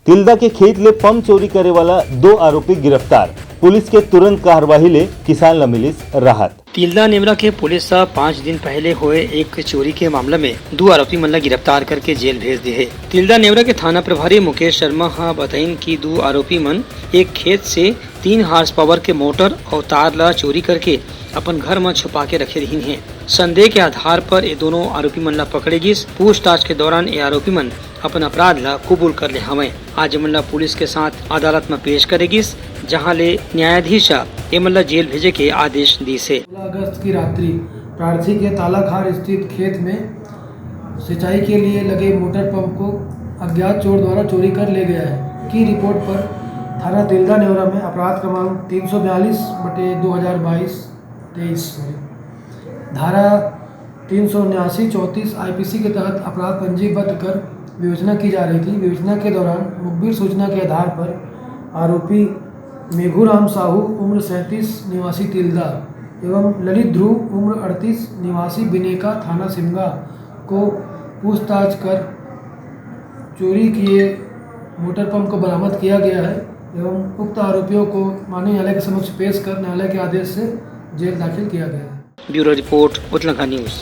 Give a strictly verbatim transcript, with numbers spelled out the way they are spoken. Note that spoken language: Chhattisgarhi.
तिल्दा के खेत ले पंप चोरी करे वाला दो आरोपी गिरफ्तार, पुलिस के तुरंत कार्रवाई ले किसान ल मिलिस राहत। तिल्दा नेवरा के पुलिस ह पाँच दिन पहले होए एक चोरी के मामला में दू आरोपी मन ला गिरफ्तार करके जेल भेज दे हे। तिल्दा नेवरा के थाना प्रभारी मुकेश शर्मा ह बताइन कि दू आरोपी मन एक खेत से तीन हार्स पावर के मोटर अउ तार ला चोरी करके अपन घर म छुपा के रखे रिहिन हे। संदेह के आधार पर ये दोनों आरोपी मन ला पकड़े गिस। पूछताछ के दौरान ये आरोपी मन अपन अपराध ला कबूल कर ले हवंय। आज ये मन ला पुलिस के साथ अदालत म पेश करे गिस, जहां ले न्यायाधीश ह ये मन ला जेल भेजे के आदेश दीस हे। सोलह अगस्त की रात्रि प्रार्थी के तालाखार स्थित खेत में सिंचाई के लिए लगे मोटर पंप को अज्ञात चोर द्वारा चोरी कर ले गया है की रिपोर्ट पर थाना तिल्दा नेवरा में अपराध क्रमांक तीन सौ बयालीस बटे दो हज़ार बाईस तेईस, धारा तीन सौ उन्यासी चौंतीस आईपीसी के तहत अपराध पंजीबद्ध कर विवेचना की जा रही थी। विवेचना के दौरान मुखबिर सूचना के आधार पर आरोपी मेघूराम साहू, उम्र सैंतीस, निवासी तिल्दा, एवं ललित ध्रुव, उम्र अड़तीस, निवासी बिनेका, थाना सिमगा, को पूछताछ कर चोरी किए मोटर पंप को बरामद किया गया है एवं उक्त आरोपियों को माननीय न्यायालय के समक्ष पेश कर न्यायालय के आदेश से जेल दाखिल किया गया है। Bureau report, Utlangha news.